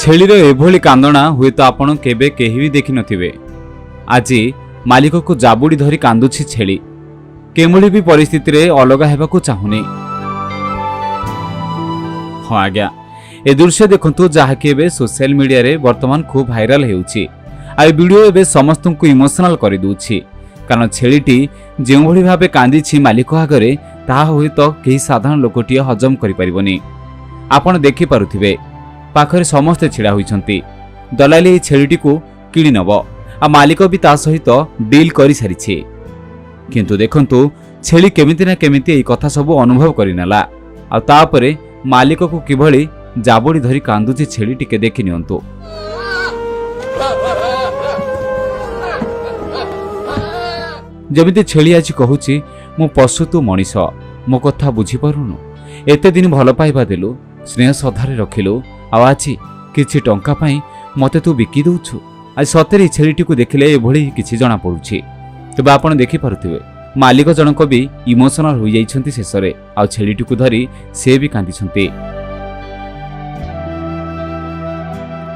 ଛେଳିର ଏଭଳି କାନ୍ଦଣା ହୁଏତ ଆପଣ କେବେ କେହି ବି ଦେଖିନଥିବେ। ଆଜି ମାଲିକକୁ ଜାବୁଡ଼ି ଧରି କାନ୍ଦୁଛି ଛେଳି। କେଉଁଭଳି ବି ପରିସ୍ଥିତିରେ ଅଲଗା ହେବାକୁ ଚାହୁଁନି। ହଁ ଆଜ୍ଞା, ଏ ଦୃଶ୍ୟ ଦେଖନ୍ତୁ, ଯାହାକି ଏବେ ସୋସିଆଲ ମିଡିଆରେ ବର୍ତ୍ତମାନ ଖୁବ୍ ଭାଇରାଲ ହେଉଛି। ଆଉ ଏ ଭିଡ଼ିଓ ଏବେ ସମସ୍ତଙ୍କୁ ଇମୋସନାଲ କରିଦେଉଛି, କାରଣ ଛେଳିଟି ଯେଉଁଭଳି ଭାବେ କାନ୍ଦିଛି ମାଲିକ ଆଗରେ, ତାହା ହୁଏତ କେହି ସାଧାରଣ ଲୋକଟିଏ ହଜମ କରିପାରିବନି। ଆପଣ ଦେଖିପାରୁଥିବେ, ପାଖରେ ସମସ୍ତେ ଛିଡ଼ା ହୋଇଛନ୍ତି। ଦଲାଲି ଏହି ଛେଳିଟିକୁ କିଣି ନେବ ଆଉ ମାଲିକ ବି ତା ସହିତ ଡିଲ୍ କରିସାରିଛି। କିନ୍ତୁ ଦେଖନ୍ତୁ, ଛେଳି କେମିତି ନା କେମିତି ଏହି କଥା ସବୁ ଅନୁଭବ କରିନେଲା ଆଉ ତାପରେ ମାଲିକକୁ କିଭଳି ଜାବୁଡ଼ି ଧରି କାନ୍ଦୁଛି ଛେଳି, ଟିକେ ଦେଖି ନିଅନ୍ତୁ। ଯେମିତି ଛେଳି ଆଜି କହୁଛି, ମୁଁ ପଶୁ, ତୁ ମଣିଷ, ମୋ କଥା ବୁଝିପାରୁନୁ? ଏତେ ଦିନ ଭଲ ପାଇବା ଦେଲୁ, ସ୍ନେହ ଶ୍ରଦ୍ଧାରେ ରଖିଲୁ, ଆଉ ଆଜି କିଛି ଟଙ୍କା ପାଇଁ ମୋତେ ତୁ ବିକି ଦେଉଛୁ। ଆଜି ସତରେ ଏହି ଛେଳିଟିକୁ ଦେଖିଲେ ଏଭଳି କିଛି ଜଣାପଡ଼ୁଛି। ତେବେ ଆପଣ ଦେଖିପାରୁଥିବେ, ମାଲିକ ଜଣକ ବି ଇମୋସନାଲ ହୋଇଯାଇଛନ୍ତି ଶେଷରେ, ଆଉ ଛେଳିଟିକୁ ଧରି ସେ ବି କାନ୍ଦିଛନ୍ତି।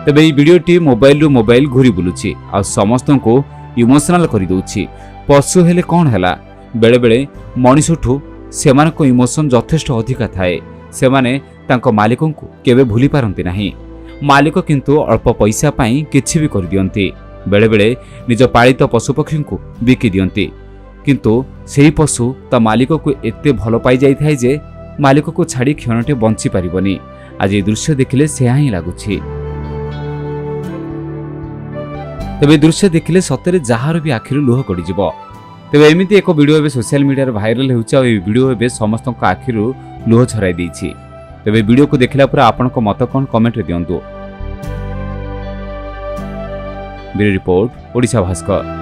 ତେବେ ଏହି ଭିଡ଼ିଓଟି ମୋବାଇଲରୁ ମୋବାଇଲ ଘୁରି ବୁଲୁଛି ଆଉ ସମସ୍ତଙ୍କୁ ଇମୋସନାଲ କରିଦେଉଛି। ପଶୁ ହେଲେ କ'ଣ ହେଲା, ବେଳେବେଳେ ମଣିଷଠୁ ସେମାନଙ୍କ ଇମୋସନ ଯଥେଷ୍ଟ ଅଧିକା ଥାଏ। ସେମାନେ ତାଙ୍କ ମାଲିକଙ୍କୁ କେବେ ଭୁଲି ପାରନ୍ତି ନାହିଁ। ମାଲିକ କିନ୍ତୁ ଅଳ୍ପ ପଇସା ପାଇଁ କିଛି ବି କରିଦିଅନ୍ତି, ବେଳେବେଳେ ନିଜ ପାଳିତ ପଶୁପକ୍ଷୀଙ୍କୁ ବିକି ଦିଅନ୍ତି। କିନ୍ତୁ ସେହି ପଶୁ ତା ମାଲିକକୁ ଏତେ ଭଲ ପାଇଯାଇଥାଏ ଯେ ମାଲିକକୁ ଛାଡ଼ି କ୍ଷଣଟେ ବଞ୍ଚି ପାରିବନି। ଆଜି ଏ ଦୃଶ୍ୟ ଦେଖିଲେ ସେୟା ହିଁ ଲାଗୁଛି। ତେବେ ଏ ଦୃଶ୍ୟ ଦେଖିଲେ ସତରେ ଯାହାର ବି ଆଖିରୁ ଲୁହ ଗଡ଼ିଯିବ। ତେବେ ଏମିତି ଏକ ଭିଡ଼ିଓ ଏବେ ସୋସିଆଲ ମିଡ଼ିଆରେ ଭାଇରାଲ ହେଉଛି ଆଉ ଏହି ଭିଡ଼ିଓ ଏବେ ସମସ୍ତଙ୍କ ଆଖିରୁ ଲୁହ ଝରାଇ ଦେଇଛି। ତେବେ ଭିଡ଼ିଓକୁ ଦେଖିଲା ପରେ ଆପଣଙ୍କ ମତ କ'ଣ, କମେଣ୍ଟରେ ଦିଅନ୍ତୁ। Bureau report, Odisha Bhaskar.